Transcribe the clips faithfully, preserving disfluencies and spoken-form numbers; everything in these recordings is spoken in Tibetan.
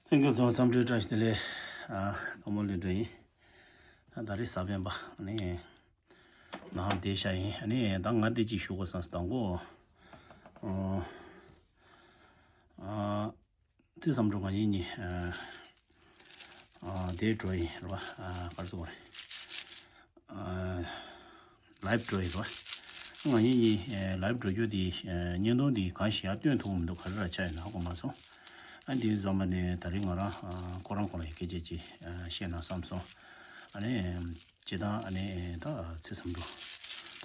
ལྷན་རྒྱས་ཚོ་འཚམས་འདྲི་བཀྲ་ཤིས་བདེ་ལེགས། ཨ། དཀར་མོ་ལས་འདྲ་ཡིན། ད་ད་རེས་གཟའ་སྤེན་པ་ནི་ནང་བསྡད་བཞག་ཡིན། ཨ་ནི་ད་ང་འདི་ཅིག་ཞུ་དགོས་བསམ་སོང་། དང་པོ། ཨ། ཨ། ཚེ་བསམ་གྲུབ་ང་གཉིས་གཉིས། ཨ། ཨ། དེ་འགྲོ་ཡིན་རེད་བ། ཨ། ག་རེ་ཟེར་དགོས་རེད། ཨ། ལའིབ་འགྲོ་ཡིན་རེད་བ། ང་གཉིས་གཉིས། ཨ། ལའིབ་འགྲོ་རྒྱུ་དེ། ཨ། བརྙན་ཐུང་དེ་གང་ཞིག་ཡར་སྟོན་ཐུབ་མི་འདུག་ག་རེ་ར་ཆགས་ཡོད་ན་ཧ་གོ་མ་སོང་། ཨ། འདི་ཚང་མ་ནས་ད་རེས་ང་རང་། ཨ། ཁོ་རང་སྐོར་ལ་ཡི་སྐད་ཆ་ཅིག་ཨ། བཤད་ན་བསམ་སོང་། ཨ་ནི། སྤྱིར་བཏང་ཨ་ནི་ད་ཚེ་བསམ་གྲུབ་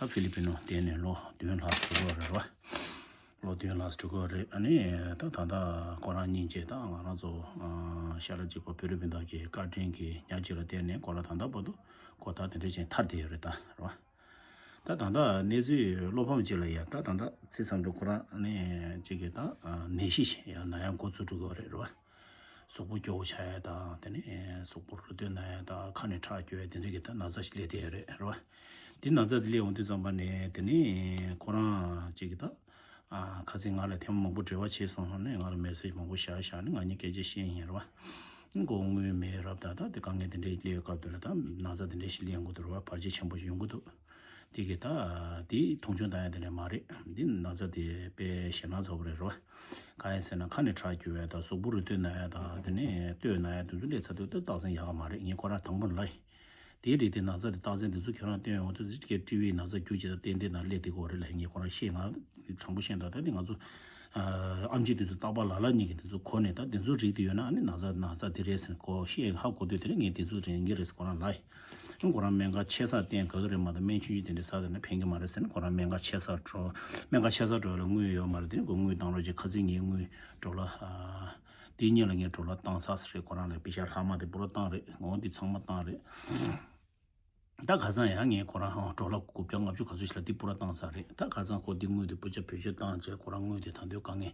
ད་ཕི་ལི་པི་ནོ་བསྡད་ནས་ལོ་བདུན་ལྷག་འགྲོ་གི་ཡོད་རེད་བ། ལོ་བདུན་ལྷག་འགྲོ་གི་ཡོད་རེད། ཨ་ནི་ད་ད་ལྟ་ཁོ་རང་སྙིང་རྗེ། ད་ང་རང་ཚོ། ཨ། ཤ་ལ་གཅིག་པ་བོད་རིགས་སྤུན་ཟླ་གི་བཀའ་དྲིན་གྱིས་ཉག་གཅིག་ལ་བསྡད་ནས་ཁོ་རང་ད་ལྟ་བར་དུ་གོ་ཐག་དེ་འདྲ་ཅན་ཐར་བསྡད་ཡོད་རེད་ད། རེད་བ། ད་ད་ལྟ་གནས་ཚུལ་བློ་ཕམ་ཅིག་ལ་ཡ། ད་ད་ལྟ་ཚེ་བསམ་གྲུབ་ཁོ་རང་ནས་ཅིག་གི་ད་ནད་གཞི་ཞིག་ཡང་ན་ཡང་འགོ་བཙུགས་འགྲོ་གི་ཡོད་རེད། རེད་བ། གཟུགས་པོ་སྐྱོ་བོ་ཆགས་ཡ་དང་། དེ་ནས་གཟུགས་པོ་རུ་སྟོད་ན་ཡ་དང་། ཁ་ནས་ཁྲག་སྐྱོ་ཡ། དེ་འདྲ་གི་ད་ན་ཚ་ཞིག་སླེབས་བསྡད་ཡོད་རེད། རེད་བ། དེ་ན་ཚ་དེ་སླེབས་ཡོང་དུས་ཙམ་པ་ནས་དེ་ནས་ཁོ་རང་ཅིག་གི་ད། ཨ། ཁ་སང་ང་ལ་ཐེངས་མང་པོ་འབྲེལ་བ་བྱས་སོང་ནས་ང་ལ་མེ་སེ་ཇི་མང་པོ་བཞག་བཞག་ནས་ང་གཉིས་སྐད་ཆ་བཤད་ཡིན། རེད་བ། ཁོ་དངུལ་མེད་རབས་ད། ད་དེ་དཀའ་ངལ་དེ་འདྲ་སླེབས་སྐབས་དེ་ལ་ད་ན་ཚ་དེ་འདྲ་ཞིག་སླེབས་ཡོང་གི་འདུག་རེད་བ། བར་ཆད་ཆེན་པོ་ཞིག་ཡོང་གི་འདུག་དེ་གི་ད་དེ་མཐོང་ཆུང་བཏང་ཡ་དེ་འདྲ་མ་རེད། འདི་ན་ཚ་དེ་དཔེ་ཞེད་སྣང་ཚ་པོ་རེད། རེད་བ། གང་ཡིན་ཟེར་ན་ཁ་ནས་ཁྲག་སྐྱུག་ཡ་དང་། གཟུགས་པོ་རུ་སྟོད་ན་ཡ་དང་། དེ་ནས་སྟོད་ན་ཡ་དེ་ཚོ་སླེབས་ཚར་དུས་ད་རྟགས་མཚན་ཡག་ག་མ་རེད། ངས་ཁོ་རང་དང་པོ་ལབ་ཡིན། དེའི་རིགས་དེ་ན་ཚ་དེ་རྟགས་མཚན་དེ་ཚོ་ཁྱོད་རང་སྟོན་ཡོང་དུས་ཀྱི་ཊི་ཝི་ན་ཚ་རྒྱུ་ཅིག་དང་ཏན་ཏན་ན་སླེབས་བསྡད་ཀྱི་ཡོད་རེད་ལབ་ཡིན། ངས་ཁོ་རང་བཤད། ང་དྲང་པོ་བཤད་ན་ད་ལྟ་དེ་ང་ཚོ་ཨ་ཨེམ་ཆི་དེ་ཚོ་རྟག་པར་ལ་ལ་གཉིས་ཀྱིས་དེ་ཚོ་གོ་ནས། ད་དེ་ཚོ་རིགས་དེ་ཡོད་ན་ཨ་ནི་ན་ཚ་ན་ཚ་དེ་རེད་ཟེར་གོ་ཤེས་ཧ་གོ་དུས། དེ་ནས་ངས་དེ་ཚོ་རེད་ཡིན་གྱི་རེད་ཟེར་ཁོ་རང་ལབ་ཡིན། ཁོ་རང་སྨན་ཁང་ཆེ་སར་བསྟན་དགའ་གི་རེད་མ་གཏོགས་སྨན་ཆུང་ཆུང་དེ་འདྲ་ཟ་བསྡད་ན་ཕན་གྱི་མ་རེད་ཟེར་ནས། ཁོ་རང་སྨན་ཁང་ཆེ་སར་འགྲོ། སྨན་ཁང་ཆེ་སར་འགྲོ་ཡ་ལ་དངུལ་ཡོད་མ་རེད། དེ་ནས་ཁོ་དངུལ་བཏང་རོགས་བྱེད། ཁ་སང་ངས་དངུལ་ཌོ་ལར་ཨ་དེའི་སྔོན་ལ་ངས་ཌོ་ལར་བཏང་ཚར་ཟེར་རེད། ཁོ་རང་ལ་པེ་ཤ་ལྷག་མ་དེ་པུ་ར་བཏང་རེད། འོ་འདི་ཚང་མ་བཏང་རེད། ད་ཁ་སང་ཡང་ངས་ཁོ་རང་ཌོ་ལར་དགུ་བརྒྱ་ལྔ་བཅུ་ག་ཚོད་ཞིག་ལ་འདི་པུ་ར་བཏང་ཚར་རེད། ད་ཁ་སང་ཁོ་འདི་དངུལ་དེ་པུ་ཆ་བེད་སྤྱོད་བཏང་བྱས། ཁོ་རང་དངུལ་དེ་ད་དུང་དཀའ་ངལ།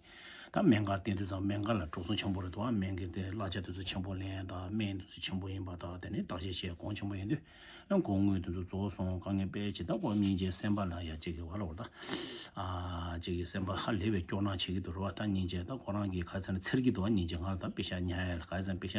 ད་སྨན་ཁང་བསྟན་དུས་ཙང་སྨན་ཁང་ལ་འགྲོ་སོང་ཆེན་པོ་རེད་འདུག་ཨ་སྨན་གྱི་དེ་གླ་ཆ་དེ་ཚོ་ཆེན་པོ་ལེན་ཡ་དང་། སྨན་དེ་ཚོ་ཆེན་པོ་ཡིན་པ་དང་། དེ་ནས་བརྟག་དཔྱད་བྱས་གོང་ཆེན་པོ་ཡིན་དུས། ཨ་ཁོ་དངུལ་དེ་ཚོ་རྫོགས་སོང་། དཀའ་ངལ་དཔེ་ཅིག་ད་ཁོ་སྙིང་རྗེ། སེམས་པ་ལ་ཡ་ཅིག་གི་བ་ལ་བར་ད། ཨ་ཅིག་གི་སེམས་པ་ཧ་ལས་པའི་སྐྱོ་སྣང་བྱེད་ཀྱི་འདུག་རེད་བ། ད་སྙིང་རྗེ། ད་ཁོ་རང་གིས་ག་ཚོད་ནས་འཚེར་གྱི་འདུག་བ། སྙིང་རྗེ། ང་ལ་ད་པེ་ཤ་ཉར་ཡ་ལ། ག་ཚོད་པེ་ཤ་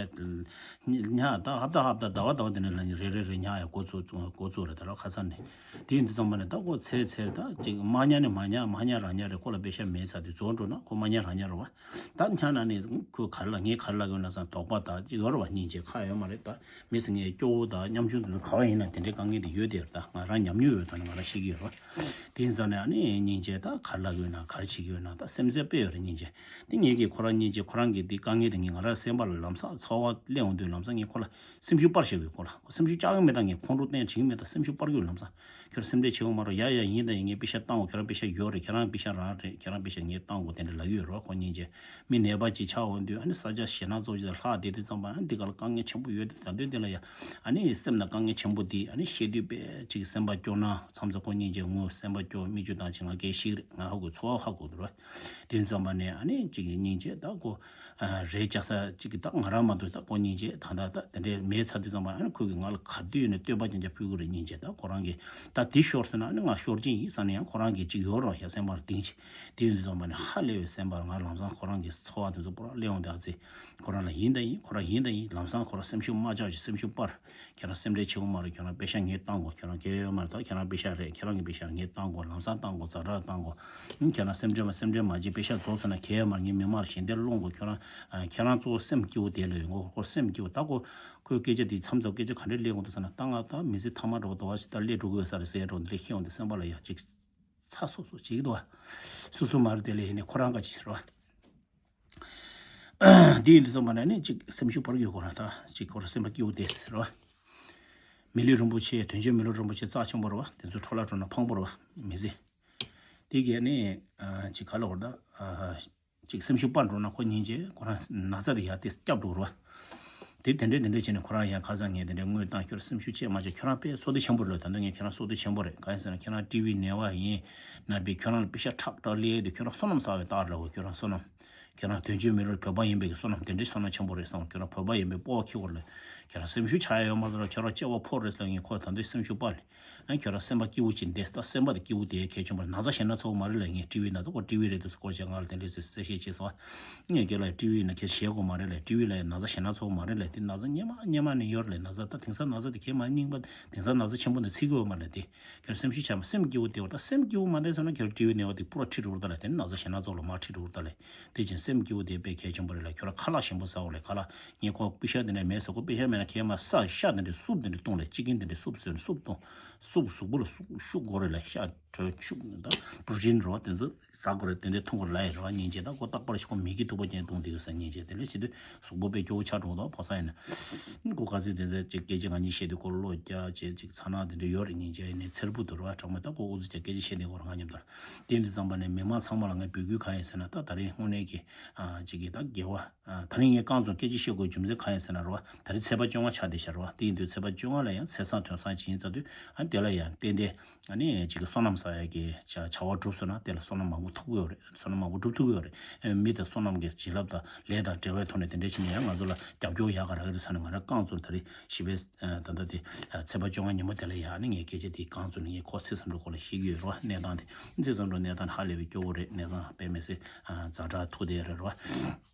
ཉར། ད་ཧབ་ཏ་ཧབ་ཏ་ཟླ་བ་ཟླ་བ་དེ་ནས་ལ་རེ་རེ་རེ་ཉར་ཡ་འགོ་ཚུགས་འགོ་ཚུགས་རེད། ད་ར་ཁ་སང་ནས་དེ་ཡིན་དུས་ཙམ་པ་ནས་ད་ཁོ་འཚེར་འཚེར། ད་ཅིག་མ་ཉར་ནས་མ་ཉར། མ་ཉར་རང་ཉར་རེད། ཁོ་ལ་པེ་ཤ་མེད་ཚར་དུས་རྫོགས་འགྲོ་ན་ཁོ་མ་ཉར་རང་ཉར་རེད་བ། ད་ཉར་ན་ནས་ཁོས་ག་རེ་ལབ། ངས་ག་རེ་ལབ་དགོས་ན་བསམ། དོགས་པ་དང་ཅིག་ཡོད་རེད་བ། སྙིང་རྗེ་ཁ་ཡོད་མ་རེད། ད་མི་ཟེར་མཁན་སྐྱོ་བོ་དང་ཉམ་ཆུང་དེ་ཚོ་ག་བ་ཡིན་ན་དེ་འདྲའི་དཀའ་ངལ་དེ་ཡོད་དེ་རེད། ད་ང་རང་ཉམས་མྱོང་ཡོད་ཐོག་ནས་ང་རང་ཤེས་ཀྱི་ཡོད་རེད་བ། དེ་ཡིན་ཙང་ནས་ཨ་ནི་སྙིང་རྗེ། ད་ག་རེ་ལབ་དགོས་ན། ག་རེ་བྱེད་ཀྱི་ཡོད་ན། ད་སེམས་ཚེར་དཔེ་ཡོད་རེད། སྙིང་རྗེ། དེ་ངེད་ཀྱིས་ཁོ་རང་སྙིང་རྗེ། ཁོ་རང་གི་དེ་དཀའ་ངལ་དེ་ངས་ང་རང་སེམས་པ་ལ་ལམ་སང་ཚོར་བ་སླེབས་འོང་དུས་ལམ་སང་ངས་ཁོ་ལ་སེམས་ཤུགས་སྤར་བྱེད་དགོས། ཁོ་ལ་ཁོ་སེམས་ཤུགས་བཅག་གི་མེད། ད་ངས་ཁོང་ཁྲོ་བསྟན་བྱེད་ཀྱི་མེད། ད་སེམས་ཤུགས་སྤར་གྱི་ཡོད་ལམ་སང་། ཁྱོད་སེམས་ཁྲལ་བྱེད་དགོས་མ་རེད། ཡ་ཡ་ཡིན་ད་ཡིན། ངས་པེ་ཤ་བཏང་གོ། ཁྱོད་རང་པེ་ཤ་རག་རེད། ཁྱོད་རང་པེ་ཤ་ངས་བཏང་གོ། དེ་འདྲ་ལབ་ཡོད་རེད་བ། ཁོ་སྙིང་རྗེ། མི་ནད་པ་ཅིག་ཆགས་འོང་དུས་ཨ་ནི་ས་ཆ་ཞེད་སྣང་ཚོགས་ཅིག་དང་ལྷག་བསྡད་དུས་ཙམ་པ། ཨ་ནི་འདི་ག་ལ་དཀའ་ངལ་ཆེན་པོ་ཡོད་དུས། ད་དུས་འདི་ལ་ཡ་ཨ་ནི་སེམས་ནང་དཀའ་ངལ་ཆེན་པོ་འདི་ཨ་ནི་ཤེས་དུས་དཔེ་ཅིག་སེམས་པ་སྐྱོ་སྣང་། མཚམས་མཚམས་ཁོ་སྙིང་རྗེ་ངུ། སེམས་པ་སྐྱོ། མིག་ཆུ་བཏང་བྱས་ང་སྐད་ཤིག་རེད། ང་ཧ་གོ། ཚོར་བ་ཧ་གོ་འདུག་རེད། དེ་ཙམ་པ་ནས་ཨ་ནི་ཅིག་གི་སྙིང་རྗེ། ད་ཁོ་ཨ་རེད་བཅའ་ས་ཅིག་གི་ད་ང་རང་མ་གཏོགས་ད་ཁོ་སྙིང་རྗེ་ད་ད་ད་དེ་འདྲའི་མེད་ཚར་དུས་ཙམ་པ། ཨ་ནི་ཁོ་གིས་ང་ལ་ག་དུས་ནས་བསྟོད་པ་རྐྱང་རྐྱང་ཕུལ་གི་རེད། སྙིང་རྗེ། ད་ཁོ་རང་གིས་ད་དེ་ཤོར་སོང་ན་ཨ་ནི་ང་ཤོར་གྱིན་ཡིན་བསམ་ནས། ཡང་ཁོ་རང་གིས་ཅིག་ཡོད་རོགས་ཡ་སེམས་པར་གཏིང་ཆེ། དེ་ཡིན་དུས་ཙམ་པ་ནས་ཧ་ལས་པའི་སེམས་པར་ང་ལམ་སང་ཁོ་རང་གི་ཚོར་བ་དེ་ཚོ་པུ་ར་སླེབས་འོང་དུས། ཨ་ཙི། ཁོ་རང་ལ་ཡིན་ད་ཡིན། ཁོ་རང་ཡིན་ད་ཡིན། ལམ་སང་ཁོ་རང་སེམས་ཤུགས་མ་ཆག་ཅིག་སེམས་ཤུགས་སྤར། ཁྱེད་རང་སེམས་ཁྲལ་བྱེད་དགོས་མ་རེད། ཁྱེད་རང་པེ་ཤ་ངས་བཏང་གོ། ཁྱེད་རང་གལ་ཡོད་མ་རེད། ད་ཁྱེད་རང་པེ་ཤ་རེད། ཁྱེད་རང་གི་པེ་ཤ་ངས་བཏང་གོ། ལམ་སང་བཏང་གོ། ཛ་དྲག་བཏང་གོ། ཨང་། ཁྱེད་རང་སེམས་ཁྲལ་མ་སེམས་ཁྲལ་མ་བྱེད། པེ་ཤ་རྫོགས་སོང་ན་གལ་ཡོད་མ་རེད། ངས་མི་མང་ལ་ཞལ་འདེབས་སློང་གོ། ཁྱེད་རང་ཨ་ཁྱེད་རང་གཙོ་བོ་སེམས་སྐྱིད་པོ་དེ་ལ་ཡོད་གོ། ཁོ་སེམས་སྐྱིད་པོ། ད་ཁོ་ཁོའི་སྐད་ཆ་དེ་མཚམས་མཚམས་སྐད་ཆ་ག་འདྲས་སླེབས་འོང་དུས་ཟེར་ན། ད་ང་ད་མི་ཚེ་མཐའ་མ་འགྲོ་བ་འདུག་བ། ཅིག་ད་སླེབས་འགྲོ་གི་ཡོད་ས་རེད་ཟེར་འགྲོ་འདི་ལས་ཤེས་འོང་དུས་སེམས་པ་ལ་ཡ་ཅིག་ཚ་སོ་སོ་བྱེད་ཀྱི་འདུག་བ། སོ་སོ་མ་རེད། དེ་ལས་ཡིན་ནས་ཁོ་རང་ག་ཅིག་ཟེར་བ། འདི་ཡིན་དུས་ཙམ་པ་ནས་ནི་ཅིག་སེམས་ཤུགས་སྤར་དགོས་ཁོ་རང་། ད་ཅིག་ཁོ་རང་སེམས་པ་སྐྱིད་པོ་དེ་ཟེར་བ། མི་ལུས་རིན་པོ་ཆེ། དོན་ཆེན་མི་ལུས་རིན་པོ་ཆེ་རྩ་ཆེན་པོ་རེད་བ། དེ་ཚོ་འཕྲོ་བརླག་འགྲོ་ན་ཕངས་པོ་རེད་བ། མི་ཚེ་དེ་གས་ནི་ཨ་ཅིག་ག་ལ་བར་ད་ཨ་ཅིག་སེམས་ཤུགས་སྤར་འགྲོ་ན་ཁོ་སྙིང་རྗེ། ཁོ་རང་ན་ཚ་དེ་ཡར་ཏེ་སྐྱབས་འགྲོ་རེད་བ། དེ་དེ་འདྲས་དེ་འདྲས་བྱས་ནས་ཁོ་རང་ཡང་ཁ་སང་ངས་དེ་འདྲས་དངུལ་བཏང་། ཁྱོད་སེམས་ཤུགས་ཆེ་མ་ཆེ། ཁྱོད་རང་དཔེ་བསོད་བདེ་ཆེན་པོ་རེད། ད་དུང་ངས་ཁྱོད་རང་བསོད་བདེ་ཆེན་པོ་རེད། གང་ཡིན་ཟེར་ན་ཁྱོད་རང་ཊི་ཝི་ནད་པ་ཡིན་ན་བས། ཁྱོད་རང་ལ་པེ་ཤ་ཁྲག་ཁྲག་སླེབས་དུས་ཁྱོད་རང་བསོད་ནམས་བསགས་པའི་རྟགས་རེད་བ། ཁྱོད་རང་བསོད་ནམས། ཁྱོད་རང་དོན་གཅོད་མི་རུ་བོད་པ་ཡིན་པའི་བསོད་ནམས་དེ་འདྲའི་བསོད་ནམས་ཆེན་པོ་རེད་བསམ། ཁྱོད་རང་བོད་པ་ཡིན་པའི་སྤོབས་པ་ཁྱེར་དགོས་རེད། ཁྱེད་རང་སེམས་ཤུགས་ཆག་ཡ་ཡོད་མ་རེད་རོ། ཁྱེད་རང་སྐྱེ་བ་ཕོ་རེད་ལབ། ངས་ཁོ་ད་དུང་སེམས་ཤུགས་སྤར་ནས། ཨ་ཁྱོད་རང་སེམས་པ་སྐྱིད་པོ་ཅིག་བསྡད། ད་སེམས་པ་དེ་སྐྱིད་པོ་བསྡད་གལ་ཆེན་པོ་རེད། ན་ཚ་ཞེད་སྣང་ཚ་པོ་མ་རེད་ལབ། ངས་ཊི་ཝི་ནང་དུ་ཁོ་ཊི་ཝི་རེད་འདུག་ཟེར་སྐོར་བྱས་ང་ལ་དེ་འདྲས་ཟེར་གསལ་བཤད་བྱས་སོང་། ངས་ཁྱེད་ལ་ཊི་ཝི་ནང་ཁྱེད་ཞེད་དགོས་མ་རེད་ལབ། ཊི་ཝི་ལ་ཡང་ན་ཚ་ཞེད་སྣང་ཚ་པོ་མ་རེད་ལབ། དེ་ན་ཚ་སྔོན་མ་སྔོན་མ་ནས་ཡོད་རེད་ལབ། ན་ཚ་ད་དེང་སང་ན་ཚ་དེ་གས་མ་རྙིང་པ་དེང་སང་ན་ཚ་ཆེན་པོ་ནས་འཚིག་གི་ཡོད་མ་རེད་ལབ། དེ་ཁྱེད་སེམས་ཤུགས་ཆག་མ། སེམས་སྐྱིད་པོ་བསྡད་པ། ད་སེམས་སྐྱིད་པོ་མ་བསྡད་སོང་ན་ཁྱེད་ཊི་ཝི་ནས་བ་དེ་པུ་ར་ཁྲིད་འགྲོ་གི་རེད་ད་ལབ། དེ་ནི་ན་ཚ་ཞེད་སྣང་ཚ་པོ་ལ་མར་ཁྲིད་འགྲོ་གི་རེད་ད་ལབ། དེ་བཞིན་སེམས་སྐྱིད་པོ་བསྡད་པ་གལ་ཆེན་པོ་རེད་ལབ། ཁྱོད་རང་ཁ་ལག་ཞིམ་པོ་ཟ་དགོས་ལབ། ཁ་ལག་ངས་ཁོ་པེ་ཤ་དེ་འདྲ་མེད་ཟེར། ཁོ་པེ་ཤ་མེད་ན་ཁྱེད་མར་ཤ་དེ་འདྲ་སུབ་དེ་འདྲ་བཏུང་ལབ། ཅི་ཀིན་དེ་འདྲ་སུབ་བཟོས་ནས་སུབ་བཏུང་། སུབ་གཟུགས་པོ་ལ་སུབ་ཤུགས་དགོས་རེད་ལབ། ཤ་དྲོད་ཤུགས་ད་པྲོ་ཊིན་རེད་བ། དེ་ཚོ་ཟ་དགོས་རེད། དེ་འདྲ་འཐུང་དགོས་རེད་ལབ་ཡ་རེད་བ། སྙིང་རྗེ་ད་ཁོ་རྟག་པར་ཞིག་ཁོ་མིག་གིས་ཐུག་པ་ཅན་བཏུང་བསྡད་ཡོད་ས། སྙིང་རྗེ་དེ་འདྲ་བྱེད་དུས་གཟུགས་པོ་དཔེ་སྐྱོ་བོ་ཆགས་འགྲོ་འདུག་ཕོ་གསར་ཡིན་ན། ཁོ་ག་ཚོད་དེ་ཚོ་ཅིག་སྐད་ཆ་ང་གཉིས་བཤད་དུས་ཁོ་བློ་རྒྱག་བྱས་ཅིག་ཚ་ན་དེ་འདྲ་ཡོད་རེད། སྙིང་རྗེ་ཡིན་ནའི་འཚེར་པོ་འདུག་རེད་བ། དྲང་མོ་ད་ཁོ་ཨུ་ཚུགས་རྒྱག་སྐད་ཆ་བཤད་བསྡད་ཡོད་རེད་ང་མཉམ་དུ། དེ་འདི་ཙམ་པ་ནས་མི་མང་ཚང་མ་ལ་ངས་འབོད་སྐུལ་གང་ཡིན་ཟེར་ན། ད་ད་རིང་དངོས་གནས་ཀྱི་ཨ་ཅིག་གི་ད་དགེ་བ། ཨ་ད་རིང་ངས་རྐང་བཙུགས་སྐད་ཆ་བཤད་དགོས་རྒྱུ་མཚན་གང་ཡིན་ཟེར་ན་རེད་བ། ད་རིང་ཚེས་པ་བཅོ་ལྔ་ཆགས་བསྡད་ཤག་རེད་བ། དེ་ཡིན་དུས་ཚེས་པ་བཅོ་ལྔ་ལ་ཡང་ཚེས་བཟང་དོན་བཟང་ཅིག་ཡིན་ཙང་དུས་ཨ་དེ་ལ་ཡང་ཏན་ཏན་ཨ་ནི་ཅིག་གི་བསོད་ནམས་བསགས་ཡ་གི་བྱ་བྱ་བ་བསྒྲུབས་སོང་ན་དེ་ལ་བསོད་ནམས་མང་པོ་ཐོབ་ཀྱི་ཡོད་རེད། བསོད་ནམས་མང་པོ་སྒྲུབ་ཐུབ་ཀྱི་ཡོད་རེད། ཨ་མི་དང་བསོད་ནམས་ཀྱི་བྱིན་རླབས་དང་ལས་དང་འབྲེལ་བའི་ཐོག་ནས་དེ་འདྲ་བྱས་ནས་ཡང་ང་ཚོ་ལ་རྒྱབ་སྐྱོར་ཡག་ག་རག་གི་རེད་བསམ་ནས་ང་རང་རྐང་བཙུགས་ད་རིང་བཞི་པའི་ཨ་ད་ལྟ་དེ་ཨ་ཚེས་པ་བཅོ་ལྔ་ཉིན་མོ་དེ་ལ་ཡང་ནི་ངས་སྐད་ཆ་དེ་རྐང་བཙུགས་ནས་ངས་ཁོ་ཚེ་བསམ་འགྲུབ་སྐོར་ལ་བཤད་ཀྱི་ཡོད་རེད་བ། གནས་སྟངས་དེ་ཚེ་བསམ་འགྲུབ་གནས་སྟངས་ཧ་ལས་པའི་སྐྱོ་བོ་རེད། གནས་སྟངས་དཔེ་མི་སྲིད་ཨ་ཛ་དྲག་ཐུག་བསྡད་རེད་བ།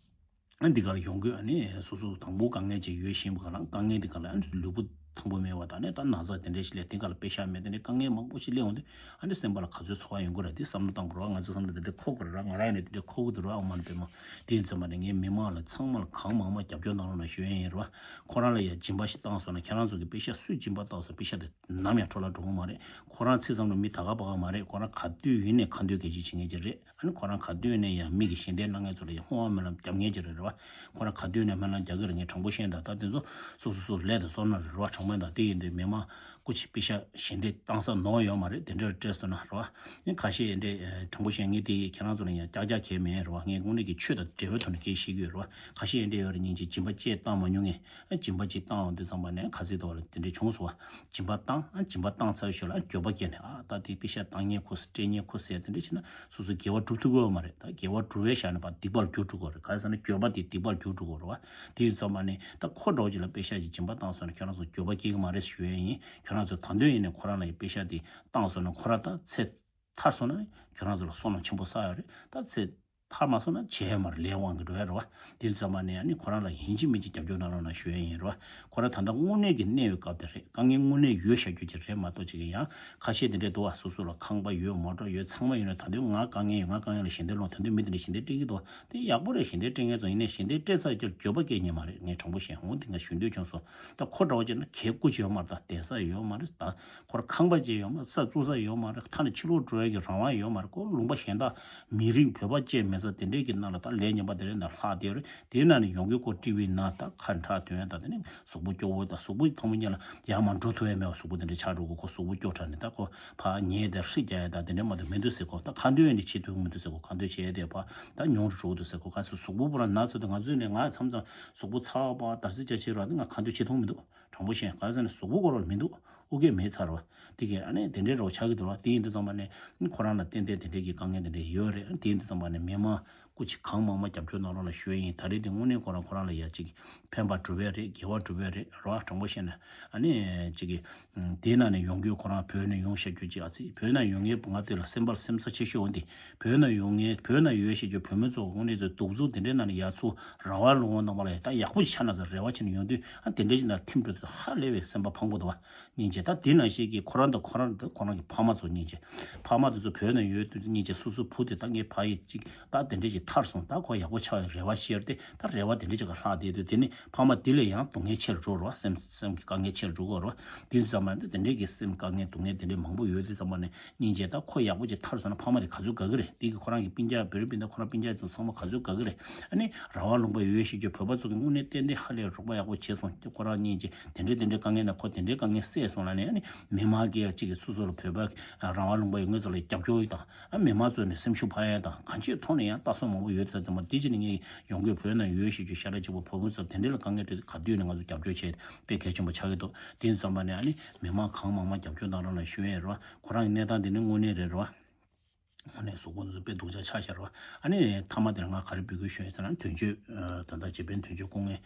ཨ་འདི་གར་ཡོང་དགོས། ཨ་ནི་སོ་སོ་དང་པོ་དཀའ་ངལ་ཅིག་ཡོད་བཞིན་པ་ག་ལ་དཀའ་ངལ་འདི་ག་ལ་ཨ་ནི་ལུས་པོ་ཐང་པོ་མེད་པ་དང་ནས་ད་ན་ཚ་དེ་འདྲས་ཞིག་སླེབས། དེ་ག་ལ་པེ་ཤག་མེད། དེ་འདྲས་དཀའ་ངལ་མང་པོ་ཞིག་སླེབས་འོང་དུས་ཨ་ནི་སེམས་པ་ལ་ག་ཚོད་ཚོར་བ་ཡོང་གི་རེད། འདི་བསམ་བློ་བཏང་དགོས་རེད་བ། ང་ཚོ་བསམ་བློ་དེ་འདྲས་འཁོར་དགོས་རེད། ང་རང་ཡིན་ནའི་དེ་འདྲས་འཁོར་གི་འདུག་རེད་བ། ཨོ་མ་ནི་པེ་མ། དེ་ཡིན་ཙམ་པ་ནས་ངས་མི་མང་ལ་ཚང་མ་ལ་གང་མང་མང་རྒྱབ་སྐྱོར་གནང་རོགས་གནང་ཞུ་ཡ་ཡིན་རེད་བ། ཁོ་རང་ལ་ཡ་སྦྱིན་པ་ཞིག་བཏང་སོང་ན། ཁྱེད་རང་ཚོ་གི་པེ་ཤག་སུས་སྦྱིན་པ་བཏང་སོང་། པེ་ཤག་དེ་ནམ་ཡང་འཕྲོ་བརླག་འགྲོ་གི་མ་རེད། ཁོ་རང་ཚེ་བསམ་འགྲུབ་མི་ད་ག་པ་ག་མ་རེད། ཁོ་རང་ག་དུས་ཡིན་ནའི་ཁ་འདོན་སྐད་ཆ་བྱེད་མཁན་ཅིག་རེད། ཨ་ནི་ཁོ་རང་ག་དུས་ནས་ཡང་མི་གི་ཞལ་འདེབས་གནང་མཁན་ཚོ་ལ་ཡང་བསྔོ་བ་སྨོན་ལམ་རྒྱབ་མཁན་ཅིག་རེད་རེད་བ། ཁོ་རང་ག་དུས་ནས་སྨོན་ལམ་རྒྱག་གི་རེད། ངས་དྲང་པོ་བཤད་ན་ད་ལྟ་དེ་ཚོ་སོ་སོ་སོ་ལས་དང་བསོད་ནམས་རེད་རེད་བ། དྲང་པོ་ད་དེ་ཡིན་དུས་མི་མང་སྐུ་མཁྱེན་པེ་ཤག་ཞལ་འདེབས་བཏང་ས་ནོར་ཡོད་མ་རེད། དེ་འདྲ་སྤྲད་སོང་ན་རེད་བ། ངས་ཁ་ཤས་འདྲ་དྲང་པོ་བཤད་ངས་དེ་ཁྱེད་རང་ཚོ་ལ་ཡང་ཀྱག་ཀྱག་གས་མེད་རེད་བ། ངས་དངོས་གནས་ཀྱི་ཆོས་དང་འབྲེལ་བའི་ཐོག་ནས་སྐད་བཤད་ཀྱི་ཡོད་རེད་བ། ཁ་ཤས་འདྲ་ཡོད་རེད། སྙིང་རྗེ་སྦྱིན་པ་ཅིག་བཏང་མ་མྱོང་ངས། སྦྱིན་པ་ཅིག་བཏང་འོང་དུས་ཙམ་པ་ནས་ག་ཚོད་དོ་བ་ལ་དེ་འདྲ་བྱུང་སོང་བ། སྦྱིན་པ་བཏང་། ཨ་སྦྱིན་པ་བཏང་ཚར་ཞོར་ལ་ཨ་འགྱོད་པ་སྐྱེས་ནས། ཨ་ད་དེ་པེ་ཤག་བཏང་མཁན་ཁོ་སྤྲད་མཁན་ཁོ་ཟེར་དེ་འདྲ་བྱས་ན་སོ་སོ་དགེ་བ་སྒྲུབ་ཐུབ་ཀྱི་ཡོད་མ་རེད། ད་དགེ་བ་སྒྲུབ་པའི་ཞག་ནས་ཕར་སྡིག་པར་འགྱུར་འགྲོ་གི་རེད། ག་རེ་ཟེར་ན་འགྱོད་པ་དེ་སྡིག་པར་འགྱུར་འགྲོ་གི་རེད་བ། དེ་ཡིན་ཙམ་པ་ནས་ད་ཁོ་འདྲ་བོ་ཅིག་ལ་པེ་ཤག་ཅིག་སྦྱིན་པ་བཏང་སོང་ན་ཁྱོད་རང་ཚོ་འགྱོད་པ་སྐྱེ་གི་མ་རེད་ཞུ་ཡ་ཡིན། ཁྱོད་རང་ཚོ་ད་དུང་ཡིན་ནས་ཁོ་རང་ལ་ཡི་པེ་ཤག་དེ་བཏང་སོང་ན་ཁོ་རང་ད་ཚེ་ཐར་སོང་ན་ཁྱོད་རང་ཚོ་ལ་བསོད་ནམས་ཆེན་པོ་བསགས་ཡོད་རེད། ད་ཚེ་ཐར་མ་སོང་ན་བྱས་ཡོད་མ་རེད། ལས་དབང་གིས་འགྲོ་ཡ་རེད་བ། དེ་ཙམ་པ་ནས་ཨ་ནི་ཁོ་རང་ལ་ཡིན་གཅིག་མིན་གཅིག་རྒྱབ་སྐྱོར་གནང་རོགས་གནང་ཞུ་ཡ་ཡིན་རེད་བ། ཁོ་རང་ད་ལྟ་དངོས་གནས་ཀྱི་གནས་པའི་སྐབས་དེ་རེད། དཀའ་ངལ་དངོས་གནས་ཡོད་བཤད་རྒྱུ་ཅིག་རེད་མ་གཏོགས་ཅིག་གི་ཡང་ཁ་ཤས་དེ་འདྲས་འདུག་བ། སོ་སོ་ལ་ཁང་པ་ཡོད། མོ་ཊ་ཡོད། ཚང་མ་ཡོད་ན་ད་དུང་ང་དཀའ་ངལ་ཡོད། ང་དཀའ་ངལ་ལ་ཞལ་འདེབས་སློང་། ད་དུང་མི་དེ་འདྲས་ཞལ་འདེབས་སྤྲད་ཀྱི་འདུག་བ། དེ་ཡག་པོ་རེད། ཞལ་འདེབས་སྤྲད་མཁན་ཚོ་ཡིན་ནའི་ཞལ་འདེབས་སྤྲད་ཚར་རྗེས་འགྱོད་པ་སྐྱེ་ཉེན་མ་རེད། ངས་དྲང་པོ་བཤད། འོ་དེ་ང་ཞུ་འདོད་བྱུང་སོང་། ད་ཁོ་འདྲ་བོ་བྱས་ན་གད་སྐུ་ཅིག་ཡོད་མ་རེད། ད་བསྡད་ས་ཡོད་མ་རེད། ད་ཁོར་ཁང་པ་ཅིག་ཡོད་མ་རེད། ས་བཙུགས་ས་ཡོད་མ་རེད། མཐའ་ནས་ཕྱི་ལོགས་འགྲོ་ཡ་གི་རང་དབང་ཡོད་མ་རེད། ཁོ་ལུང་པ་གཞན་དག་མི་རིགས་བོད་པ་བཅས་མེད་ས་དེ་འདྲས་ཀྱི་ནང་ལ་ད་ལས་ངན་པ་དེ་འདྲས་ནང་ལྷག་བསྡད་རེད། དེའི་ནང་ནས་ཡོང་གི་ཁོ་ཊི་ཝི་ནང་ད་ཁ་འཁྲག་དོན་ད་དེ་ནས་གཟུགས་པོ་སྐྱོ་བོ་ད་གཟུགས་པོ་ཐོག་མ་ཉིད་ལ་ཡར་མར་འགྲོ་ཐུབ་ཡ་མེད་པ་གཟུགས་པོ་དེ་འདྲས་ཆགས་འགྲོ་གི། ཁོ་གཟུགས་པོ་སྐྱོ་དྲགས་ནས་ད་ཁོ་ཕར་ཉལ་ཏེ་ཧྲི་རྒྱག་ཡ་ད་དེ་འདྲས་མ་གཏོགས་མི་འདུག་ཟེར། ཁོ་ད་ཁ་འདོན་ཡ་ནི་བྱེད་ཐུབ་མི་འདུག་ཟེར། ཁོ་ཁ་འདོན་བྱེད་ཡ་དེ་ཕར་ད་ཉུང་རུ་འགྲོ་གི་འདུག་ཟེར། ཁོ་ག་ཚོད་གཟུགས་པོ་པོ་རང་ན་ཚོད་དུ་ང་ཚོས་ནས་ང་མཚམས་མཚམས་གཟུགས་པོ་ཚ་བ་འདར་སིག་རྒྱག་བྱེད་རོགས་ནི་ང་ཁ་འདོན་བྱེད་ཐུབ་མི་འདུག་དྲང་པོ་བཤད། ག་ཟེར་ན་གཟུགས་པོ་སྐོར་བ་མི་འདུག་ཨོ་ཀེ་མེད་ཚར་བ། དེ་གས་ཨ་ནི་དེ་འདྲའི་རོགས་ཆགས་ཀྱི་འདུག་བ། དེ་ཡིན་དུས་ཙམ་པ་ནས་ཁོ་རང་ལ་ཏན་ཏན་དེ་འདྲའི་གི་དཀའ་ངལ་དེ་འདྲ་ཡོད་རེད། དེ་ཡིན་དུས་ཙམ་པ་ནས་མི་མང་སྐུ་མཁྱེན་གང་མང་མང་རྒྱབ་སྐྱོར་གནང་རོགས་གནང་ཞུ་ཡ་ཡིན། ད་རེས་དེ་དངོས་གནས་ཁོ་རང་ཁོ་རང་ལ་ཡ་གཅིག་ཕན་པ་སྒྲུབ་ཡ་རེད། དགེ་བ་སྒྲུབ་ཡ་རེད་རོ། དྲང་པོ་བཤད་ན་ཨ་ནི་གཅིག་གི་དེའི་ནང་ནས་ཡོང་རྒྱུ་ཁོ་རང་བོད་ནས་ཡོང་བཤད་རྒྱུ་གཅིག་ཨ་ཙི། བོད་ནས་ཡོང་མཁན་ང་དེ་ལ་སེམས་པར་སེམས་ཚ་ཆེ་ཤོས་འོན་ཏེ་བོད་ནས་ཡོང་མཁན་བོད་ནས་ཡོད་བཤད་རྒྱུ་བོད་མི་ཚོ་དངོས་གནས་ཚོ་གདུག་རྩུབ་དེ་འདྲའི་ནང་ནས་ཡར་ཚུར་ར་བ་ལུང་པ་རྣམ་པ་ལ་ཡ་ད་ཡག་པོ་ཅིག་ཆགས་ན་ཚ་རེ་བ་བྱས་ནས་ཡོང་དུས་ཨ་དེ་འདྲའི་ཅིག་ནང་ཐིམ་འགྲོ་དུས་ཧ་ལས་པའི་སེམས་པ་ཕངས་པོ་འདུག་བ། སྙིང་རྗེ། ད་དེ་ནང་བཞིན་གྱི་ཁོ་རང་དང་ཁོ་རང་དང་ཁོ་རང་གི་ཕ་མ་ཚོ་སྙིང་རྗེ། ཕ་མ་དེ་ཚོ་བོད་ནས་ཡོད་དུས་སྙིང་རྗེ། སོ་སོའི་བུ་དེ་ད་ངའི་ཕ་ཡིས་ཅིག་ད་དེ་འདྲས་ཅིག་ཐར་སོང་། ད་ཁོ་ཡག་པོ་ཆགས་ཡོད་རེ་བ་ཞེ་དྲག་ད་རེ་བ་དེ་འདྲས་ཅིག་ག་ལྷག་བསྡད་དུས་དེ་ནི་ཕ་མ་དེ་ལས་ཡང་སྡུག་བསྔལ་ཆེ་རུ་འགྲོ་རོ། སེམས་སེམས་ཀྱི་དཀའ་ངལ་ཆེ་རུ་འགྲོ་གི་རོ། དེ་ཙམ་མ་ནི་དེ་འདྲས་ཀྱི་སེམས་དཀའ་ངལ་སྡུག་བསྔལ་དེ་འདྲས་མང་པོ་ཡོད་དུས་ཙམ་མ་ནི་སྙིང་རྗེ། ད་ཁོ་ཡག་པོ་ཅིག་ཐར་སོང་ན་ཕ་མ་དེ་ག་ཚོད་དགའ་གི་རེད། དེ་གི་ཁོ་རང་གི་སྤུན་ཀྱག་བོད་རིགས་སྤུན་ཟླ་ཁོ་རང་སྤུན་ཀྱག་ཚོ་ཚང་མ་ག་ཚོད་དགའ་གི་རེད། ཨ་ནི་ར་བ་ལུང་པ་ཡོད་བཤད་རྒྱུ་བོད་པ་ཚོ་གི་དངོས་གནས་ཏན་ཏན་ཧ་ལས་རོགས་པ་ཡག་པོ་བྱས་སོང་། ཁོ་རང་སྙིང་རྗེ། དེ་འདྲའི་དེ་འདྲའི་དཀའ་ངལ་ན་ཁོ་དེ་འདྲའི་དཀའ་ངལ་སེལ་སོང་ལབ་ནས་ཨ་ནི་མི་མང་གིས་ཡང་གཅིག་གིས་སོ་སོ་ལ་བོད་པ་རང་དབང་ལུང་པ་ཡོད་མཁན་ཚོ་ལ་རྒྱབ་སྐྱོར་དང་ཨ་མི་མང་ཚོ་ནས་སེམས་ཤུགས་འཕར་ཡ་དང་གང་ཅིའི་ཐོག་ནས་ཡང་ལྟ་སྲུང་མང་པོ་ཡོད་ས་དེ་མ་དེ་ཅི་ནས་ངས་ཡོང་དགོས། བོད་ནང་ཡོད་ཤེས་རྒྱུ་ཤ་ཁྲག་གཅིག་པ་བོད་མི་ཚོ་དེ་འདྲའི་ལ་དཀའ་ངལ་འཕྲད་དུས་ག་དུས་ནས་ང་ཚོ་རྒྱབ་སྐྱོར་བྱས་དཔེ་གལ་ཆེན་པོ་ཆགས་ཀྱི་འདུག་དེ་ཙམ་པ་ནས་ཨ་ནི་མི་མང་གང་མང་མང་རྒྱབ་སྐྱོར་གནང་རོགས་གནང་ཞུ་ཡས་རེད་བ། ཁོ་རང་གི་གནས་སྟངས་དེ་ནི་དངོས་གནས་རེད་རེད་བ། དངོས་གནས་གཟུགས་པོ་འདི་ཚོ་དཔེ་སྡུག་ཅག་ཆགས་ཤག་རེད་བ། ཨ་ནི་མཐའ་མ་དེར་ང་ག་རེ་འབོད་སྐུལ་ཞུ་ཡིན་ཟེར་ན། དོན་གཅོད་ད་ལྟ་རྗེ་དཔོན་དོན་གཅོད་སྐུ་ངལ་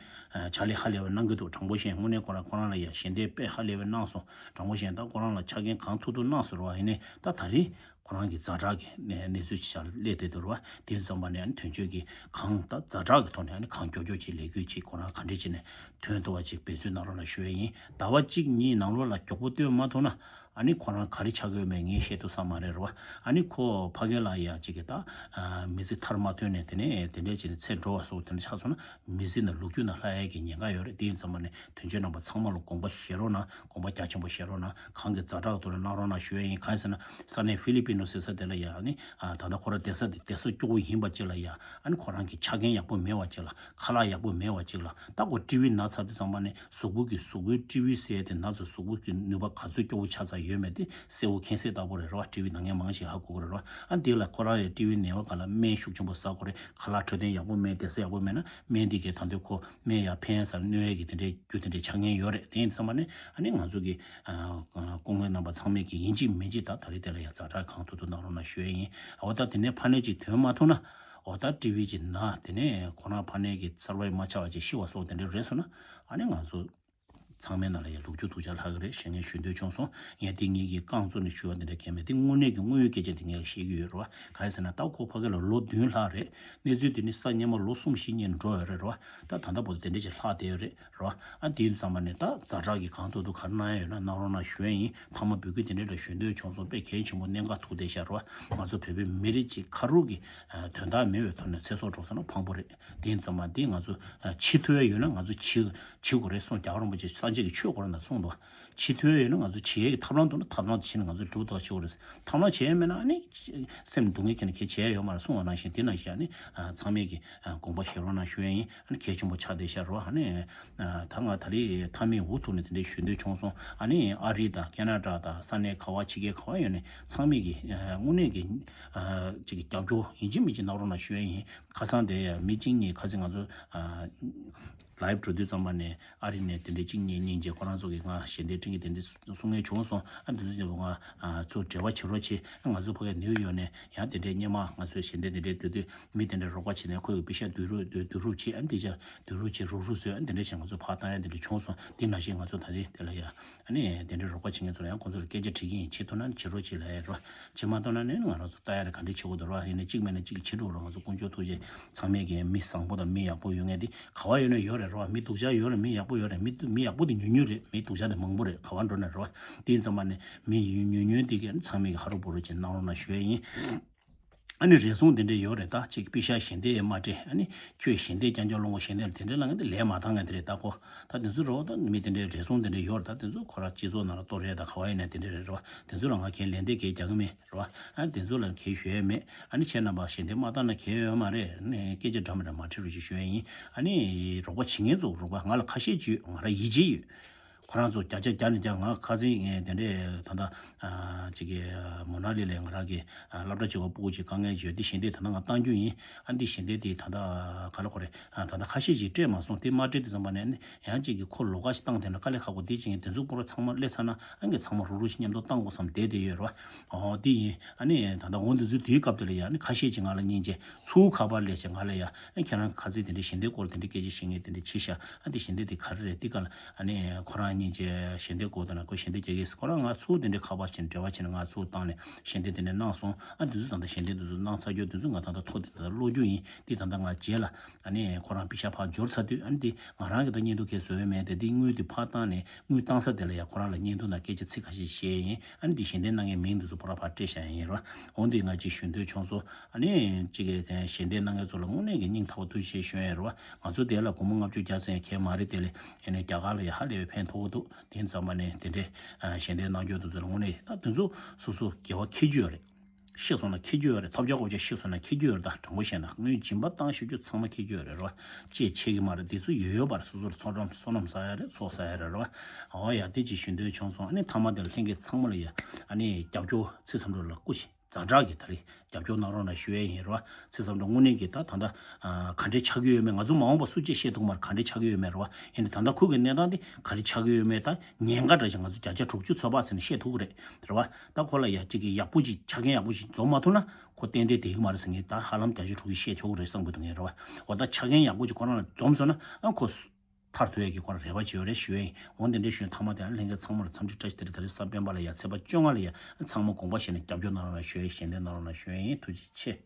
ཕྱག་ལས་ཧ་ལས་པ་གནང་གི་འདུག་དྲང་པོ་བཤད། དངོས་གནས་ཁོ་རང་ཁོ་རང་ལ་ཡ་ཞལ་འདེབས་དཔེ་ཧ་ལས་པ་གནང་སོང་། དྲང་པོ་བཤད་ད་ཁོ་རང་ལ་ཆ་རྐྱེན་གང་ཐུབ་ཐུབ་གནང་སོང་རེད་བ། ཡིན་ནའི་ད་ད་རིང་ཁོ་རང་གི་ཛ་དྲག་གི་གནས་གནས་ཚུལ་ཅིག་ཆགས་སླེབས་བསྡད་འདུག་རེད་བ། དེ་ཙམ་པ་ནས་ཨ་ནི་དོན་གཅོད་ཀྱིས་གང་ད་ཛ་དྲག་གི་ཐོག་ནས་ཨ་ནི་གང་མགྱོགས་མགྱོགས་ཅིག་ལས་འགུལ་ཅིག་ཁོ་རང་ག་འདྲས་ཅིག་ནས་ཐོན་ཐུབ་པ་ཅིག་འབད་བརྩོན་གནང་རོགས་གནང་ཞུ་ཡས་ཡིན། ཟླ་བ་གཅིག་གཉིས་ནང་ལོགས་ལ་མགྱོགས་པོ་སྟོན་མ་ཐུབ་ན། ཨ་ནི་ཁོ་རང་ག་རེ་ཆགས་ཀྱི་ཡོད་མེད་ངས་ཤེས་ཐུབ་ས་མ་རེད་རེད་བ། ཨ་ནི་ཁོ་ཕ་གི་ལ་ཡ་གཅིག་གི་ད་མི་ཚེ་མཐར་མ་ཐོན་ནས་དེ་ནས་དེ་འདྲས་བྱས་ནས་ཚེ་འགྲོ་བ་སོགས་དེ་འདྲ་ཆགས་སོང་ན་མི་ཚེ་ནང་ལོ་རྒྱུས་ནང་ལྷག་ཡས་ཀྱི་ཉེན་ཁ་ཡོད་རེད། དེ་ཡིན་ཙམ་པ་ནས་དོན་གཅོད་རྣམ་པ་ཚང་མ་ལ་དགོངས་པ་བཞེས་རོགས་གནང་། དགོངས་པ་རྒྱ་ཆེན་པོ་བཞེས་རོགས་གནང་། གང་གི་ཛ་དྲག་ཐོག་ནས་གནང་རོགས་གནང་ཞུ་ཡས་ཡིན། གང་ཡིན་ཟེར་ན་ས་གནས་ཧྥི་ལི་པི་ནོ་ཟེར་ས་དེ་ལ་ཡ་ཨ་ནི་ད་ལྟ་ཁོ་རང་བསྡད་ས་དེ་བསྡད་ས་སྐྱོ་བོ་ཡིན་པ་ཅིག་ལ་ཡ་ཨ་ནི་ཁོ་རང་གི་ཆ་རྐྱེན་ཡག་པོ་མེད་པ་ཅིག་ལ་ཁ་ལག་ཡག་པོ་མེད་པ་ཅིག་ལ་ད་ཁོ་ཊི་བི་ན་ཚར་དུས་ཙམ་པ་ནས་གཟུགས་པོ་གི་གཟུགས་པོའི་ཊི་བི་ཟེར་ཡས་དེ་ན་ཚ་གཟུགས་པོ་གི་ནུས་པ་ག་ཚོད་སྐྱོ་བོ་ཆགས་ཚར་ཡོད་མེད་དེ་གསལ་པོ་མཁྱེན་གསལ་ལྟ་བུ་རེད་རེད་བ། ཊི་བི་ནང་མཁན་མང་ཞིག་ཧ་གོ་གི་རེད་རེད་བ། ཨ་འདི་ལ་ཁོ་རང་ཡང་ཊི་བི་ནད་པ་ག་ལ་སྨན་ཤུགས་ཆེན་པོ་ཟ་དགོས་རེད། ཁ་ལག་འཕྲོད་བསྟེན་ཡག་པོ་མེད་བསྡད་ས་ཡག་པོ་མེད་ན་སྨན་འདི་གས་ད་དུང་ཁོ་སྨན་ཡར་ཕན་སར་གནོད་ཡས་ཀྱི་དེ་འདྲའི་རྒྱུ་དེ་འདྲའི་ཆ་རྐྱེན་ཡོད་རེད། དེ་ཡིན་ཙམ་པ་ནས་ཨ་ནི་ང་ཚོ་གི་སྐུ་ངོ་རྣམ་པ་ཚང་མས་ཀྱི་ཡིན་གཅིག་མིན་གཅིག་ད་ད་རེས་དེ་ལ་ཡང་ཛ་དྲག་གང་ཐུབ་ཐུབ་གནང་རོགས་གནང་ཞུ་ཡས་ཡིན། འོ་ད་དེ་ནས་ཕ་ནས་ཅིག་ཐོན་མ་ཐུབ་ན་འོ་ད་ཊི་བི་ཅིག་ན་དེ་ནས་ཁོ་རང་ཕ་ནས་ཀྱི་གསར་པ་མ་ཆགས་པ་ཅིག་ཤི་བ་སོགས་དེ་འདྲ་རེད་སོང་ན་ཨ་ནི་ང་ཚོ་ཚང་མའི་ནང་ལ་ཡང་ལོ་རྒྱུས་སྡུག་ཅག་ལྷག་གི་རེད་ཞེས་ངས་ཞུ་འདོད་བྱུང་སོང་། ངས་དེ་ངེད་ཀྱི་རྐང་བཙུགས་ནས་ཞུ་བ་དེ་འདྲ་གལ་མེད། དེ་དངོས་གནས་ཀྱི་དངོས་ཡོད་སྐད་ཆ་དེ་ངས་ལ་བཤད་ཀྱི་ཡོད་རེད་བ། གང་ཡིན་ཟེར་ན་ད་ཁོ་ཕ་གི་ལ་ལོ་བདུན་ལྷག་རེད། གནས་ཚུལ་དེ་ནི་ས་སྔོན་མ་ལོ་གསུམ་བཞི་གཉིས་འགྲོ་ཡོད་རེད་རེད་བ། ད་ད་ལྟ་བར་དུ་དེ་འདྲ་ཅིག་ལྷག་བསྡད་ཡོད་རེད་རེད་བ། ཨ་དེ་ཡིན་ཙམ་པ་ནས་ད་ཛ་དྲག་གི་གང་ཐུབ་ཐུབ་ག་རེ་གནང་ཡ་ཡོད་ན་གནང་རོགས་གནང་ཞུ་ཡ་ཡིན། མཐའ་མ་འབོད་སྐུལ་དེ་འདྲ་འདྲ་ཞུ་འདོད་བྱུང་སོང་། དཔེ་གལ་ཆེན་པོ་གནད་འགག་ཐུག་བསྡད་ཤག་རེད་བ། ང་ཚོ་བོད་པའི་མི་རིགས་ཅིག་ཁ་རུག་གི་དོན་དག་མེད་པའི་ཐོག་ནས་ཚེ་སྲོག་འགྲོ་ས་ན་ཕངས་པོ་རེད། དེ་ཡིན་ཙམ་པ་འདི་ང་ཚོ་ཨ་བྱེད་ཐུབ་ཡ་ཡོད་ན་ང་ཚོ་བྱེད་བྱེད་དགོས་རེད་གསུངས། རྒྱལ་བ་རིན་པོ་ཆེ་སངས་རྒྱས་ཀྱི་ཆོས་སྐོར་ནང་གསུངས་འདུག་བྱེད་ཐུབ་ཡ་ཡོད་ན་ང་ཚོ་བྱེད་ཡ་གི་ཐབས་ལམ་འདུག་ན་ཐབས་ལམ་དེ་བྱས་ནས་ང་ཚོ་སྒྲུབ་ཐུབ་པ་བྱེད་དགོས་རེད། ཐབས་ལམ་བྱས་ཡ་མེད་ན་ཨ་ནི་སེམས་སྡུག་བསྔལ་ཁྱེར་ནས་ཁྱེད་བྱས་ཡ་ཡོད་མ་རེད་གསུངས་པ་ནང་བཞིན། དེ་ནང་བཞིན་ཨ་ནི་ཨ་ཚང་མས་ཀྱི་ཨ་དགོངས་པ་བཞེས་རོགས་གནང་ཞུ་ཡ་ཡིན། ཨ་ནི་གལ་ཆེན་པོ་ཆགས་བསྡད་ཤག་རེད་བ། ཨ་ནི་ཨ་ད་ང་ད་རེས་མཐའ་མའི་འུ་ཐུག་ནས་དེ་འདྲའི་ཞུ་འདོད་བྱུང་སོང་། ཨ་ནི་ཨ་རི་དང་ཁེ་ན་ཌ་དང་ས་གནས་ག་བ་ཕྱི་རྒྱལ་ག་བ་ཡོད་ནས་ཚང་མས་ཀྱི་ཨ་དངོས་གནས་ཀྱི་ཨ་ཅིག་གི་རྒྱབ་སྐྱོར་ཡིན་གཅིག་མིན་གཅིག་གནང་རོགས་གནང་ཞུ་ཡ་ཡིན། ཁ་སང་དེ་མི་གཅིག་གཉིས་ཁ་སང་ང་ཚོ་ཨ་ལའིབ་འགྲོ་དུས་ཙམ་པ་ནས་ཨ་རི་ནས་དེ་འདྲའི་གཅིག་གཉིས་གཉིས་བྱས་ཁོ་རང་ཚོ་གིས་ང་ཞལ་འདེབས་སྤྲད་ཀྱི་དེ་འདྲའི་གསུང་མཁན་བྱུང་སོང་། ཨ་འདི་ཚོ་ང་ཚོ་འབྲེལ་བ་བྱེད་རོགས་བྱེད། ང་ཚོ་ཕ་གིའི་ནིའུ་ཡོག་ནས་ཡང་དེ་འདྲའི་སྔོན་མ་ང་ཚོའི་ཞལ་འདེབས་དེ་འདྲའི་སྤྲད་དུས་མི་དེ་འདྲའི་རོགས་པ་བྱས་ནས་ཁོའི་པེ་ཤག་བསྡུ་རུབ་བསྡུ་རུབ་བྱེད། ཨ་འདི་ཅག་བསྡུ་རུབ་བྱེད་རུག་རུག་བཟོས། ཨ་དེ་འདྲ་བྱས་ང་ཚོ་ཕར་བཏང་ཡ་དེ་འདྲ་བྱུང་སོང་། དེ་ནང་བཞིན་ང་ཚོ་ད་རེས་དེ་ལ་ཡ་ཨ་ནི་དེ་འདྲའི་རོགས་པ་བྱེད་མཁན་ཚོ་ལ་ཡང་ཁོང་ཚོ་ལ་སྐད་ཆ་དྲི་གི་ཡིན། བྱེད་ཐུབ་ན་ནི་བྱེད་རོགས་བྱེད་ལབ་ཡ་རེད་བ། བྱེད་མ་ཐུབ་ན་ནི་ང་རང་ཚོ་ལྟ་ཡ་རེད། ག་འདྲས་བྱེད་དགོས་འདུག་ར། ཡིན་ནའི་གཅིག་མིན་ན་གཅིག་བྱེད་འགྲོ་ར། ང་ཚོ་དཀོན་མཆོག་ཐུགས་རྗེ་ཚང་མས་ཀྱི་མི་བཟང་པོ་དང་མི་ཡག་པོ་ཡོད་མཁན་དེ་ག་བ་ཡོད་ན་ཡོད་རེད་ར། མི་སྡུག་ཅག་ཡོད་རེད། མི་ཡག་པོ་ཡོད་རེད། མི་མི་ཡག་པོ་དེ་ཉུང་ཉུང་རེད། མི་སྡུག་ཅག་དེ་མང་པོ་རེད། ག་བ་འགྲོ་ན་ར། དེ་ཡིན་ཙམ་པ་ནས་མི་ཉུང་ཉུང་དེ་གས་ཚང་མས་ཀྱི་ཧ་རུ་བུ་རུ་བྱས་གནང་རོགས་གནང་ཞུ་ཡ་ཡིན། ཨ་ནི་རེ་ཟུང་དེ་འདྲས་ཡོད་རེད། ད་ཅིག་པེ་ཤག་ཞལ་འདེབས་མ་སྤྲད། ཨ་ནི་ཁྱོད་ཞལ་འདེབས་རྐྱང་རྐྱང་སློང་གོ། ཞལ་འདེབས་དེ་འདྲས་ལ་ངས་དེ་ལས་མ་བཏང་ངས་དེ་རེད། ད་ཁོ་ད་དེ་ཚོ་རོགས་ད་མི་དེ་འདྲས་རེ་ཟུང་དེ་འདྲས་ཡོད་རེད། ད་དེ་ཚོ་ཁོ་རང་སྤྱི་ཚོགས་ནང་ལ་གཏོར་ཡས་ད་ག་བ་ཡིན་ན་དེ་འདྲས་རེད་རོ། དེ་ཚོ་ལ་ང་ཁས་ལེན་འདེབས་གས་རྒྱག་གི་མེད་རོ། ཨ་དེ་ཚོ་ལ་ཁས་ཞུ་ཡས་མེད། ཨ་ནི་ཁྱེད་རྣམ་པ་ཞལ་འདེབས་མ་བཏང་ན་ཁྱད་ཡོད་མ་རེད། ཨ་ནི་སྐད་ཆ་འདྲ་མི་འདྲ་མ་དྲི་རོགས་ཅིག་ཞུ་ཡས་ཡིན། ཨ་ནི་རོགས་པ་བྱེད་མཁན་ཚོ་རོགས་པ་ང་ལ་ཁ་ཤས་ཅིག་ཡོད། ང་རང་ཡིད་ཆེས་ཡོད། ཁོ་རང་ཚོ་བརྒྱ་ཆ་བརྒྱ་ནས་བརྒྱ། ང་ཁ་སང་ངས་དེ་འདྲས་ད་ལྟ་ཨ་ཅིག་གི་མོ་ན་ལི་ལས་ང་རང་གི་ཨ་སློབ་གྲྭ་བྱེད་པ་སྤུ་གུ་ཅིག་དཀའ་ངལ་ཡོད་དེ་ཞལ་འདེབས་ད་ལྟ་ང་བཏང་རྒྱུ་ཡིན། ཨ་འདི་ཞལ་འདེབས་དེ་ད་ལྟ་ག་ལ་གོ་རེད། ཨ་ད་ལྟ་ཁ་ཤས་ཅིག་སྤྲད་མ་སོང་། དེ་མ་སྤྲད་དུས་ཙམ་པ་ནས་ཨ་ནི་ཡང་ཅིག་གི་ཁོ་ལོགས་ཀ་ཞིག་བཏང་བསྡད་ན་དཀའ་ལས་ཁག་པོ་དེ་ཅིག་ཡིན། དེ་ཚོ་པུ་ར་ཚང་མ་སླེབས་ཚར་ན་ཨ་ངས་ཚང་མ་རུག་རུག་ཞིག་མཉམ་དུ་བཏང་དགོས་བསམ་བསྡད་བསྡད་ཡོད་རེད་བ། ཨོ་དེ་ཡིན། ཨ་ནི་ད་ལྟ་འོ་འདི་ཚོའི་དུས་སྐབས་དེ་ལ་ཡང་ཨ་ནི་ཁ་ཤས་ཅིག་ང་ལ་སྙིང་རྗེ། ཚུར་ཁ་པར་སླེབས་བྱས་ང་ལ་ཡ་ཨ་ཁྱེད་རང་གི་ཁ་ཚིག་དེ་འདྲའི་ཞལ་འདེབས་སྐོར་དེ་འདྲའི་སྐད་ཆ་བཤད་མཁན་དེ་འདྲ་བྱས་ཤག་ཨ་འདི་ཞལ་འདེབས་དེ་ག་རེ་རེད། འདི་ག་ལ་ཨ་ནི་ཁོ་རང་སྙིང་རྗེ་ཞལ་འདེབས་དགོས་འདུག་ན་ཁོས་ཞལ་འདེབས་རྒྱག་གི་ཟེར། ཁོ་རང་ང་ཚུར་དེ་འདྲའི་ཁ་པར་བྱས་ནས་འབྲེལ་བ་བྱས་ནས་ང་ཚུར་བཏང་ནས་ཞལ་འདེབས་དེ་འདྲ་གནང་སོང་། ཨ་འདི་ཚོ་ད་ལྟ་ཞལ་འདེབས་འདི་ཚོ་གནང་ཚར་རྒྱུ་འདི་ཚོ་ང་ད་ལྟ་ཐོ་དེ་ད་ལྟ་ཀློག་རྒྱུ་ཡིན། འདི་ད་ལྟ་ང་རྗེས་ལ་ཨ་ནི་ཁོ་རང་པེ་ཤག་ཕར་འབྱོར་ཚར་དུས་ཨ་ནི་འདི་ང་རང་གི་ད་བརྙན་ཐུང་གས་བཟོ་ཡོད་མེད་དེ་འདི་དངུལ་འདི་ཕར་བཏང་ནས་དངུལ་བཏང་ས་དེ་ལ་ཡ་ཁོ་རང་ལ་བརྙན་ཐུང་དང་སྐད་ཆ་ཚིག་ཁ་ཤས་བཤད་ཡིན། ཨ་ནི་འདི་ཞལ་འདེབས་གནང་མཁན་མིང་འདི་ཚོ་པུ་ར་ཕར་སྤྲད་བཞག་ཡིན་རེད་བ། འོ་འདི་ང་ཅིག་ཞུ་འདོད་བྱུང་སོང་། ཨ་ནི་གཅིག་གིས་དེ་ཞལ་འདེབས་གནང་མཁན་ཚོ་ལ་དངོས་གནས་ཀྱི་སྙིང་ཐག་པ་ཐུགས་རྗེ་ཆེ་ཞུ་ཡ་རེད་བ། ང་ཚོ་དེ་ལ་སྒོར་མོ་ལྔ་བཅུ་བརྒྱ་ཙམ་ཡང་ཁེལ་མ་རེད། དེ་ལས་ཨ་ནི་རྒྱ་གར་ལ་ཡ་ཧ་ལས་པའི་ཕན་ཐོགས་ཀྱི་འདུག་དེ་ཙམ་པ་ནས་དེ་འདྲའི་ཨ་ཞལ་འདེབས་གནང་རྒྱུ་དེ་ཚོ་ལ་དངོས་གནས་ད་དེ་ཚོ་སོ་སོ་དགེ་བ་འཁྱེར་རྒྱུ་ཡོད་རེད། ཤེས་སོང་ན་འཁྱེར་རྒྱུ་ཡོད་རེད། ཐོབ་རྒྱག་གོ་ཆ་ཤེས་སོང་ན་འཁྱེར་རྒྱུ་ཡོད་རེད། ད་དྲང་པོ་བཤད་ན་དངུལ་སྦྱིན་པ་བཏང་ཤོད་རྒྱུ་ཚང་མ་འཁྱེར་རྒྱུ་ཡོད་རེད་རེད་བ། ཅེས་བྱེད་ཀྱི་མ་རེད། དེ་ཚོ་ཡོད་ཡོད་པར་སོ་སོར་ཚོགས་བསོད་ནམས་བསོད་ནམས་བསགས་ཡ་རེད། ཚོགས་བསགས་ཡ་རེད་རེད་བ། འོ་ཡ་དེ་ཅིག་ཞུ་འདོད་བྱུང་སོང་། ཨ་ནི་མཐའ་མ་དེ་ལ་ལྷན་རྒྱས་ཚང་མ་ལ་ཡ་ཨ་ནི་རྒྱབ་སྐྱོར་ཚིག་མཚམས་འགྲོ་ལ་སྐུ་མཁྱེན། ཛ་དྲག་གི་ད་རེས་རྒྱབ་སྐྱོར་གནང་རོགས་གནང་ཞུ་ཡས་ཡིན་རེད་བ། ཚེ་བསམ་གྲུབ་དངོས་གནས་ཀྱི་ད་ད་ལྟ་ག་འདྲས་ཆགས་ཀྱི་ཡོད་མེད་ང་ཚོ་མ་འོངས་པ་སུ་གཅིག་ཤེས་ཐུབ་མ་རེད། ག་འདྲས་ཆགས་ཀྱི་ཡོད་མེད་རེད་བ། ཡིན་ནའི་ད་ལྟ་ཁོ་གི་གནས་སྟངས་དེ་ག་རེ་ཆགས་ཀྱི་ཡོད་མེད་ད་ཉེན་ཁ་འདྲ་ཞིག་ང་ཚོ་བརྒྱ་ཆ་དྲུག་ཅུ་ཚོད་དཔག་བྱས་ནས་ཤེས་ཐུབ་ཀྱི་རེད་རེད་བ། ད་ཁོ་ལ་ཡ་གཅིག་གི་ཡག་པོ་ཅིག་ཆ་རྐྱེན་ཡག་པོ་ཅིག་འཛོམས་མ་ཐུབ་ན་ཁོ་ཏན་ཏན་དེ་གི་མ་རེད་ཟེར་མཁན་ད་ཧ་ལམ་བརྒྱ་ཆ་དྲུག་ཅུ་ཤེས་ཆོག་གི་རེད་བསམ་གྱི་འདུག་ངས་རེད་བ། འོ་ད་ཆ་རྐྱེན་ཡག་པོ་ཅིག་ཁོ་རང་ལ་འཛོམས་སོང་ན་ཨ་ཁོ་ཐར་ཐུབ་ཡས་ཀྱི་སྐོར་རེ་བ་བྱེད་ཡོད་རེད་ཞུ་ཡས་ཡིན། འོན་ཏེ་འདྲ་ཞུ་ཡས་མཐའ་མ་དེ་ལ་ལྷན་རྒྱས་ཚང་མ་ལ་འཚམས་འདྲི་བཀྲ་ཤིས་བདེ་ལེགས། ད་རེས་གཟའ་སྤེན་པ་ལ་ཡ་ཚེས་པ་བཅོ་ལྔ་ལ་ཡ་ཚང་མ་དགོངས་པ་བཞེས་ནས་རྒྱབ་སྐྱོར་གནང་རོགས་གནང་ཞུ་ཡས་ཡིན། ཞལ་འདེབས་གནང་རོགས་གནང་ཞུ་ཡས་ཡིན། ཐུགས་རྗེ་ཆེ།